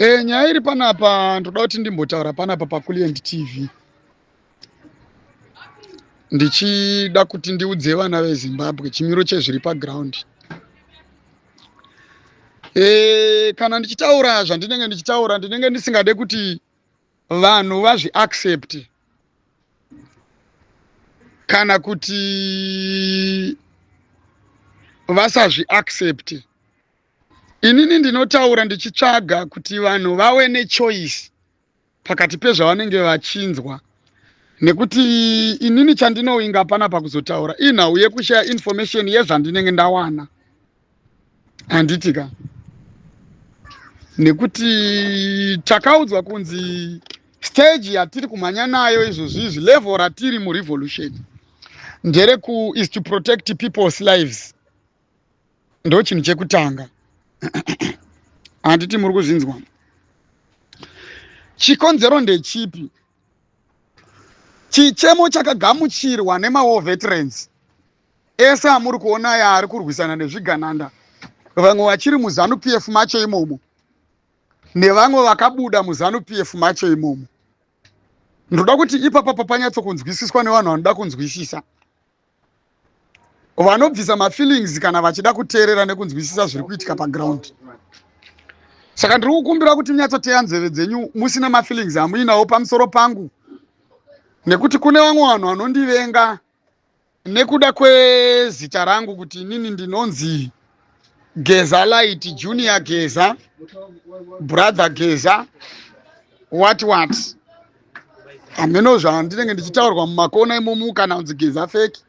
Nyaya iri panapa, ndoda kuti ndimbotaura panapa paCulient TV, ndichida kuti ndiudze vana veZimbabwe chimiro chezviri paground. Kana ndichitaura zvandinenge ndichitaura, ndinenge ndisingade kuti vanhu vazviaccept kana kuti vasazviaccept. Inini ndinotaura ndichitsvaga kuti vanhu vave nechoice pakati pezvavanenge vachinzwa, nekuti inini chandinowinga panapa kuzotaura inhau yekushaya information yezvandinenge ndawana, handiti ka? Nekuti takaudzwa kunzi stage yatiri kumhanya nayo izvozvi izvi, level ratiri murevolution ndereku is to protect people's lives. Ndo chinhu chekutanga, handiti muri kuzvinzwa? Chikonzero ndechipi? Chichemo chakagamuchirwa nemawar veterans ese amuri kuona aya ari kurwisana nezvigananda, vamwe vachiri muZANU PF macho imomo nevamwe vakabuda muZANU PF macho imomo. Ndoda kuti ipapapa panyatsokunzwisiswa nevanhu vanoda kunzwisisa, vanobvisa mafeelings kana vachida kuteerera nekunzwisisa zviri kuitika paground. Saka ndiri kukumbira kuti munyatsoteya nzeve dzenyu musina mafeelings amuinawo pamusoro pangu, nekuti kune vamwe vanhu vanondivenga nekuda kwezita rangu, kuti inini ndinonzi Geza Light, Junior Geza, Brother Geza, what what, hameno zvandinenge ndichitaurwa mumakona imomu, kana kunzi Geza fake,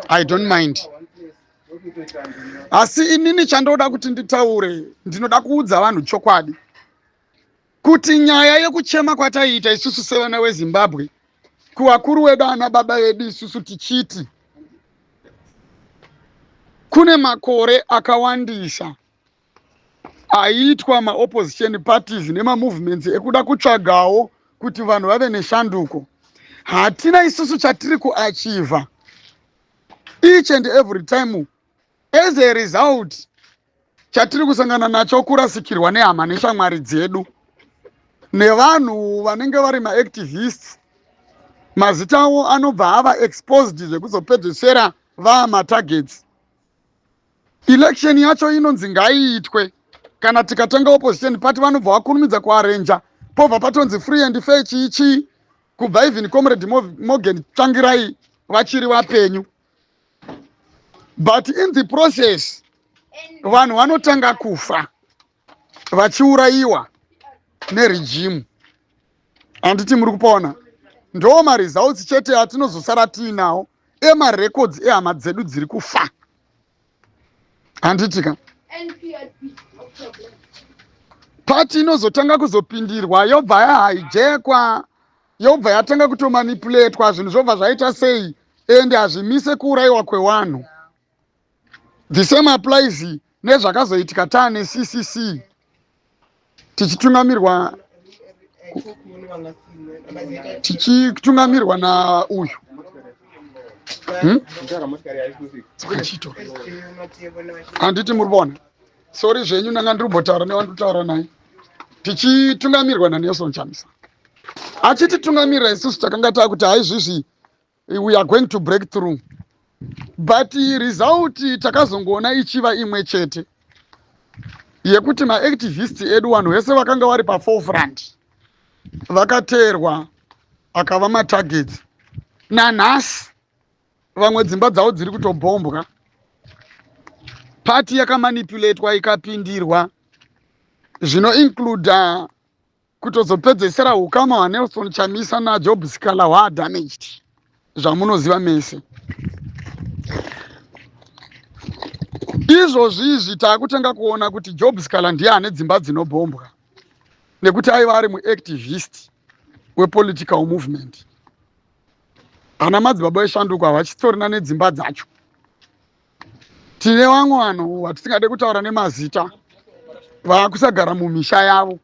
I don't mind. Asi inini chandoda kuti nditaure, ndinoda kuudza vanhu chokwadi kuti nyaya yekuchema kwataiita isusu sevana veZimbabwe kuvakuru vedu, ana baba vedu isusu, tichiti kune makore akawandisa aiitwa maopposition parties nemamovements ekuda kutsvagawo kuti vanhu vave neshanduko, hatina isusu chatiri kuachieva each and every time. As a result, chatiri kusangana nacho kurasikirwa nehama neshamwari dzedu nevanhu vanenge vari maactivists. Mazita avo anobva ava exposed, zvekuzopedzesera vaa matargets. Election yacho inonzi ngaiitwe. Kana tikatanga opposition party, vanobva vakurumidza kuarrange, pobva patonzi free and fair, chii chii, kubva even Comrade Morgan Tsvangirai vachiri vapenyu. But in the process vanhu vanotanga kufa vachiurayiwa neregime, handiti muri kupona? Ndo maresults chete atinozosara tiinawo emarecords ehama dzedu dziri kufa, handiti ka? Pati inozotanga kuzopindirwa, yobva yahijackwa, yobva yatanga kutomanipulatwa, zvinhu zvobva zvaita sei, ende hazvimise kuurayiwa kwevanhu. The same applies nezvakazoitika taane CCC, tichitungamirwa nauyu, Handiti muri kuona? Sorry zvenyu, ndanga ndiri kumbotaura nevandikutaura naye. Tichitungamirwa naNelson Chamisa, achititungamirira isusu, takanga taakuti haizvizvi, we are going to break through, but result takazongoona ichiva imwe chete yekuti maactivist edu, vanhu vese vakanga vari paforefront, vakateerwa, akava matargets. Nanhasi vamwe dzimba dzavo dziri kutobhombwa. Pati yakamanipulatwa, ikapindirwa, zvinoincluda kutozopedzesera ukama hwaNelson Chamisa naJob Sikhala hwaadamaged, zvamunoziva mese izvozvi. Izvi taakutanga kuona kuti Job Sikhala ndiye ane dzimba dzinobhombwa, nekuti aiva ari muactivist wepolitical movement. Ana madzibaba eshanduko havachitorina nedzimba dzacho. Tine vamwe vanhu vatisingade kutaura nemazita vaakusagara mumisha yavo,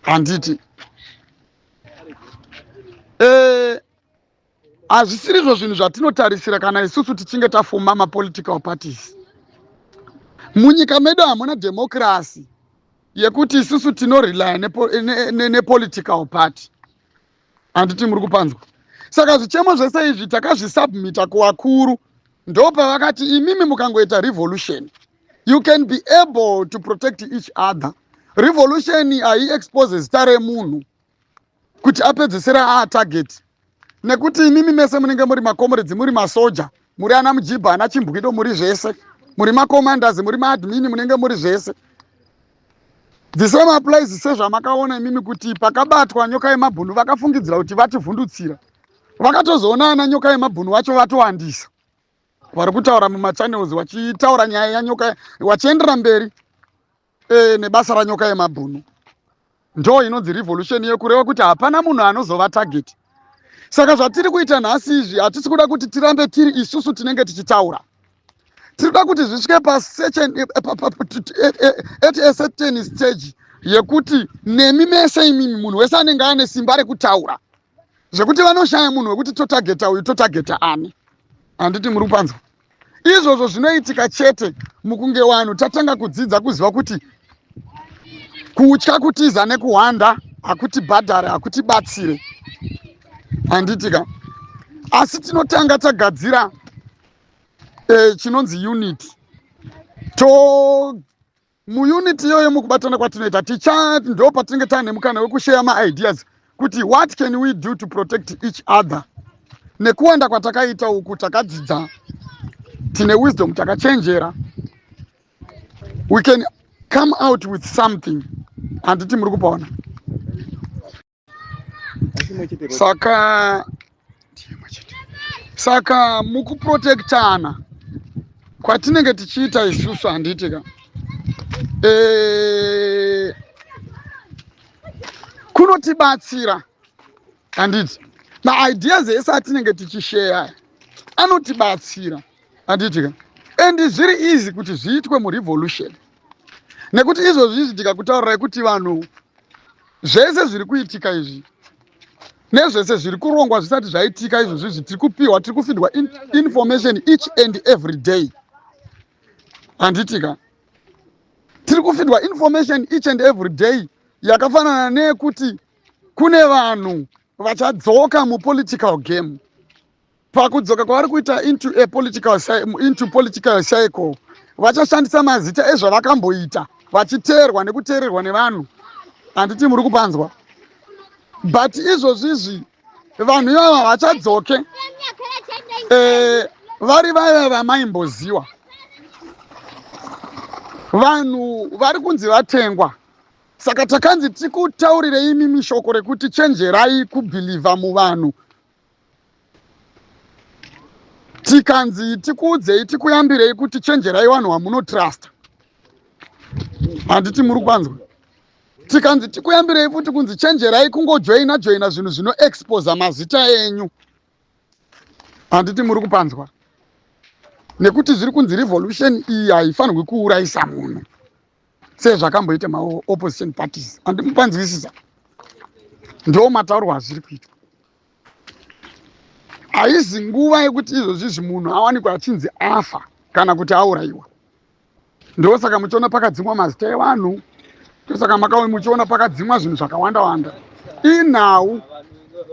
handiti? Hazvisirizvo zvinhu zvatinotarisira kana isusu tichinge tafoma mapolitical parties. Munyika medu hamuna democracy. yekuti isusu tinorelya nepolitical ne, ne party. Handiti muri kupanzwa? Saka zvichemo zvese izvi takazvisubmita kuvakuru, ndopavakati imimi mukangoita revolution you can be able to protect each other. Revolution haiexpose zita remunhu kuti apedzesera aatarget, nekuti imimi mese munenge muri macomrades, muri masoja, muri ana mujibha, ana chimbwido, muri zvese, muri macommanders, muri maadmin, munenge muri zvese. The same applies sezvamakaona imimi kuti pakabatwa Nyoka Yemabhunu, vakafungidzira kuti vativhundutsira, vakatozoona ana Nyoka Yemabhunu vacho vatowandisa, vari kutaura mumachannels vachitaura nyaya yanyoka, vachiendera mberi nebasa raNyoka Yemabhunu. Ndo inonzi revolution, yekureva kuti hapana munhu anozova target. Saka zvatiri kuita nhasi izvi, hatisi kuda kuti tirambe tiri isusu tinenge tichitaura. Tiri kuda kuti zvisvike at a certain stage yekuti nemi mese imimi, munhu wese anenge ane simba rekutaura, zvekuti vanoshaya munhu wekuti totageta uyu, totageta ani. Handiti muri kupanzwa? Izvozvo zvinoitika chete mukunge vanhu tatanga kudzidza kuziva kuti kutya, kutiza nekuhwanda hakutibhadhare, hakutibatsire, handitika? Asi tinotanga tagadzira chinonzi unity. To muunity iyoyo, mukubatana kwatinoita, ticha ndo patinenge taane mukana wekusheya maideas kuti what can we do to protect each other. Nekuwanda kwatakaita uku, takadzidza, tine wisdom, takachenjera, we can come out with something. Handiti muri kupaona? Saka mukuprotectana kwatinenge tichiita isusu, handitika, kunotibatsira, handiti? Maideas ese atinenge tichisheya anotibatsira, handitika? And zviri easy kuti zviitwe murevolution, nekuti izvozvi izvi tikakutaurirai kuti vanhu, zvese zviri kuitika izvi nezvese zviri kurongwa zvisati zvaitika izvozvi izvi, tiri kupiwa, tiri kufeedwa information each and every day, handitika? Tiri kufeedwa information each and every day yakafanana neyekuti kune vanhu vachadzoka mupolitical game. Pakudzoka kwavari kuita into political cycle, vachashandisa mazita ezvavakamboita, vachiteerwa nekuteererwa nevanhu. Handiti muri kupanzwa? But izvozvizvi vanhu ivava vachadzoke vari vaya vamaimboziwa. Vanhu vari kunzi vatengwa. Saka takanzi tikutaurirei imimi shoko rekuti chenjerai kubhilivha muvanhu. Tikanzi tikuudzei, tikuyambirei kuti chenjerai vanhu vamunotrusta. Handiti muri kupanzwa? Tikanzi tikuyambirei futi kunzi chenjerai kungojoina joina zvinhu zvinoexposa mazita enyu. Handiti muri kupanzwa? Nekuti zviri kunzi revolution iyi haifanirwi kuurayisa munhu sezvakamboita maopposition parties. Handimupanzwisisa? Ndo mataurwa azviri kuitwa. Haizi nguva yekuti izvozvizvi munhu awanikwa achinzi afa kana kuti aurayiwa. Ndosaka muchiona pakadzimwa mazita evanhu, ndosaka makauya muchiona pakadzimwa zvinhu zvakawanda wanda. Inhau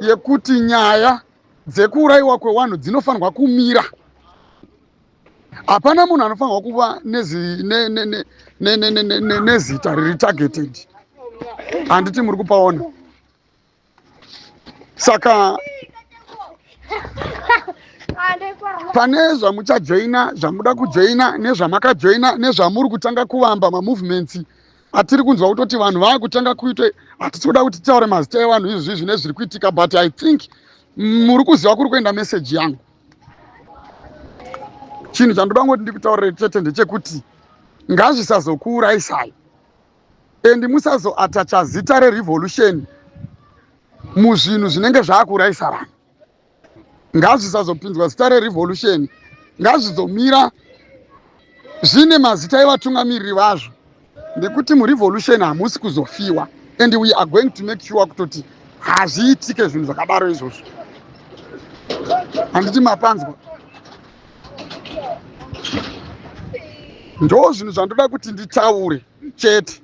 yekuti nyaya dzekuurayiwa kwevanhu dzinofanirwa kumira. Hapana munhu anofanirwa kuva nezita riri targeted. Handiti muri kupaona? Saka pane zvamuchajoina, zvamuda kujoina, nezvamakajoina, nezvamuri kutanga kuvamba, mamovements atiri kunzwa kutoti vanhu vaakutanga kuitwe, hatisi kuda kuti titaure mazita evanhu izvizvi nezviri kuitika, but I think muri kuziva kuri kuenda meseji yangu. Chinhu chandoda kungoti ndikutaurire chete ndechekuti ngazvisazokuurayisai and musazoatacha zita rerevolution muzvinhu zvinenge zvaakuurayisa vanhu. Ngazvisazopinzwa zita rerevolution, ngazvizomira zvine mazita evatungamiriri vazvo, nekuti murevolution hamusi kuzofiwa and we are going to make sure kutoti hazviitike zvinhu zvakadaro izvozvo. Handiti mapanzwa? Ndo zvinhu zvandoda kuti nditaure chete.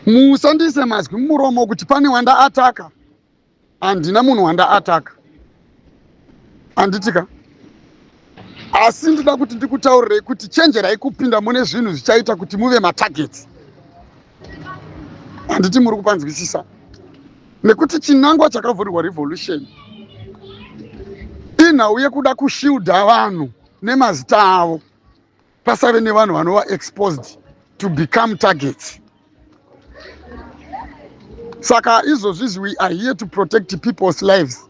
Musandiise mazwi mumuromo kuti pane wandaataka. Handina munhu wandaataka, handitika. Asi ndoda kuti ndikutaurirei kuti chenjerai kupinda mune zvinhu zvichaita kuti muve matargets. Handiti muri kupanzwisisa? Nekuti chinangwa chakavhurirwa revolution inhau yekuda kushilda vanhu nemazita avo, pasave nevanhu vanova exposed to become targets. Saka izvozvizvi we are here to protect people's lives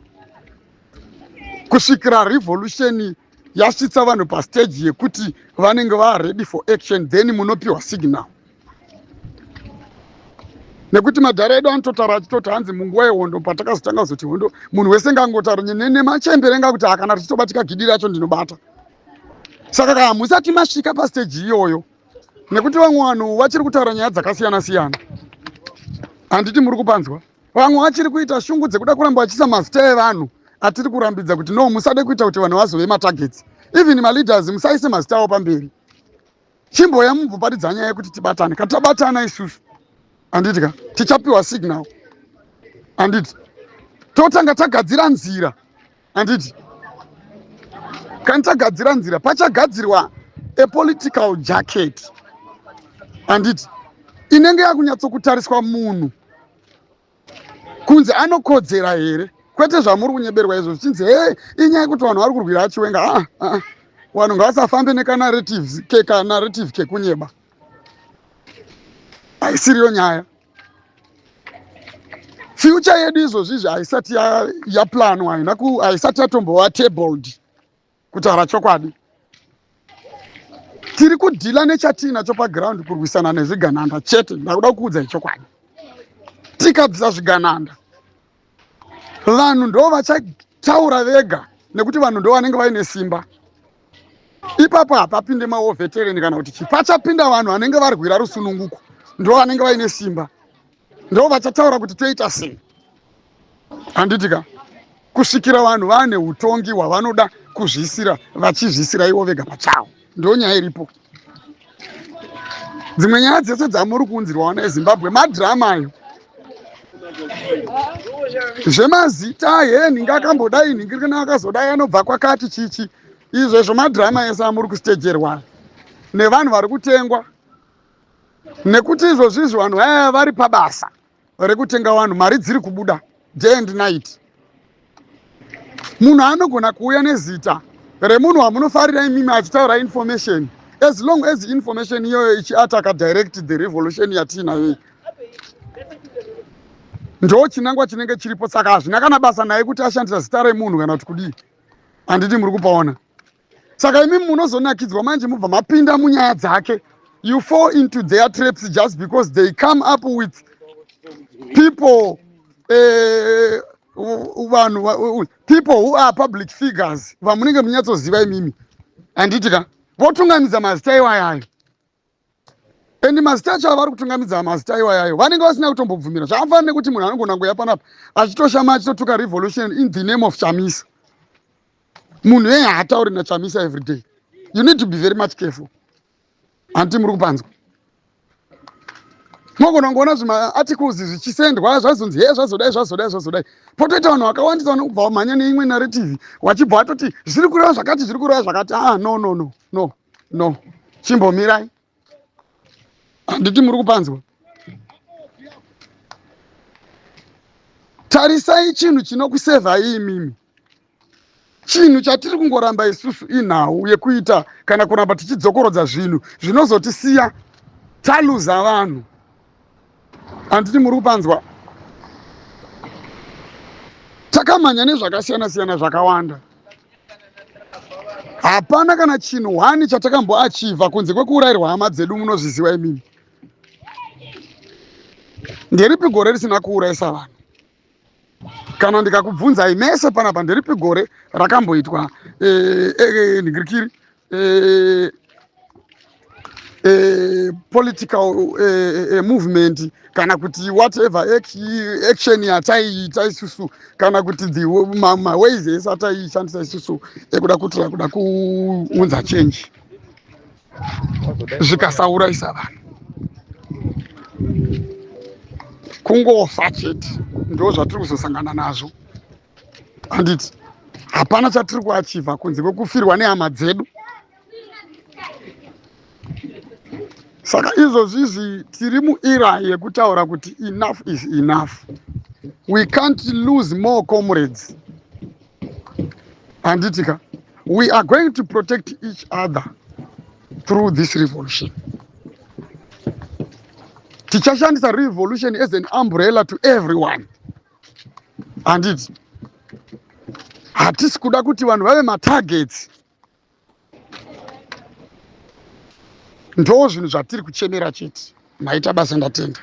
kusvikira revolution yasvitsa vanhu pastage yekuti vanenge va ready for action, then munopiwa signal. Nekuti madhara edu anototaura achitoti hanzi munguva yehondo, patakazotanga kuzoti hondo, munhu wese ngangotaura nemachembere ngakuti hakana tichitobatika gidi racho ndinobata. Saka kana musati masvika pastage iyoyo, nekuti vamwe vanhu vachiri kutaura nyaya dzakasiyana siyana, handiti muri kupanzwa? Vamwe vachiri kuita shungu dzekuda kuramba vachiisa mazita evanhu atiri kurambidza kuti no, musade kuita kuti vanhu vazove matargets. Even maleaders, musaise mazita avo pamberi. Chimboya mubvoparidza nyaya yekuti tibatane. Kana tabatana isusu, handiti ka, tichapiwa signal, handiti? Totanga tagadzira nzira, handiti? Kana tagadzira nzira, pachagadzirwa a political jacket, handiti, inenge yakunyatsokutariswa munhu kunzi anokodzera here, kwete zvamuri kunyeberwa izvo zvichinzi he inyaya yekuti vanhu vari kurwira aChiwenga. Ah, ah. Vanhu ngavasafambe nekanarrative kekanarrative kekunyeba, haisiriyo nyaya. Future yedu izvozvizvi haisati yaplanwa, haina, haisati yatombova tabled. Kutaura chokwadi, tiri kudhila nechatiinacho paground, kurwisana nezvigananda chete. Ndakuda kuudzai chokwadi, tikabvisa zvigananda, vanhu ndo vachataura vega, nekuti vanhu ndo vanenge vaine simba ipapo. Hapapinde mawar veteran kana kuti chii, pachapinda vanhu vanenge varwira rusununguko, ndo vanenge vaine simba, ndo vachataura kuti toita sei, handiti ka? Kusvikira vanhu vane utongi hwavanoda kuzvisira, vachizvisira ivo vega pachavo. Ndo nyaya iripo. Dzimwe nyaya dzese dzamuri kuunzirwa vana eZimbabwe madhirama ayo, zvemazita he nhingi akambodai, nhingi kana akazodai, anobva kwakati, chichi, izvezvo madhirama ese amuri kustejerwa nevanhu vari kutengwa. Nekuti izvozvizvi vanhu vaya vari pabasa rekutenga vanhu, mari dziri kubuda day and night. Munhu anogona kuuya nezita remunhu wamunofarira imimi achitaura information, as long as information iyoyo ichiataka direct the revolution yatiinayo iyi, ndo chinangwa chinenge chiripo. Saka hazvina kana basa naye kuti ashandisa zita remunhu kana kuti kudii, handiti muri kupaona? Saka imi munozonakidzwa manje, mubva mapinda munyaya dzake. You fall into their traps just because they come up with people, vanhu, people who are public figures vamunenge munyatsoziva imimi, handiti ka? Votungamidza mazita iwayayo, and mazita acho avari kutungamidza, mazita iwayayo vanenge vasina kutombobvumira. Zvakafanana nekuti munhu anogona kuya panapa achitoshama, achitotuka revolution in the name of Chamisa. Munhu yeye haatauri naChamisa every day. You need to be very much careful, handiti muri kupanzwa? Mogona kungoona zvimaarticles zvichisendwa, zvazonzi he zvazodai, zvazodai, zvazodai, potoita vanhu vakawandisa vanobva vamhanya neimwe narrative, vachibva vatoti zviri kureva zvakati, zviri kureva zvakati. Ah, no, no, no, no, no, chimbomirai, handiti muri kupanzwa? Tarisai chinhu chinokusevhai imimi. Chinhu chatiri kungoramba isusu inhau yekuita kana kuramba tichidzokorodza zvinhu zvinozotisiya taluza vanhu, handiti muri kupanzwa? Takamhanya nezvakasiyana siyana zvakawanda, hapana kana chinhu hwani chatakamboachivha kunze kwekuurayirwa hama dzedu. Munozviziva imimi. Nderipi gore risina kuurayisa vanhu? Kana ndikakubvunzai mese panapa, nderipi gore rakamboitwa ndigirikiri political movement kana kuti whatever action yataiita isusu, kana kuti the maways ese ataishandisa isusu ekuda kutira kuda kuunza change, zvikasaurayisa vanhu? Kungofa chete ndo zvatiri kuzosangana nazvo, handiti? Hapana chatiri kuachivha kunze kwekufirwa nehama dzedu. Saka izvozvi izvi tiri muira yekutaura kuti enough is enough. We can't lose more comrades, handiti ka? We are going to protect each other through this revolution. Tichashandisa revolution as an umbrella to everyone, handiti? Hatisi kuda kuti vanhu vave matargets. Ndo zvinhu zvatiri kuchemera chete. Maita basa, ndatenda.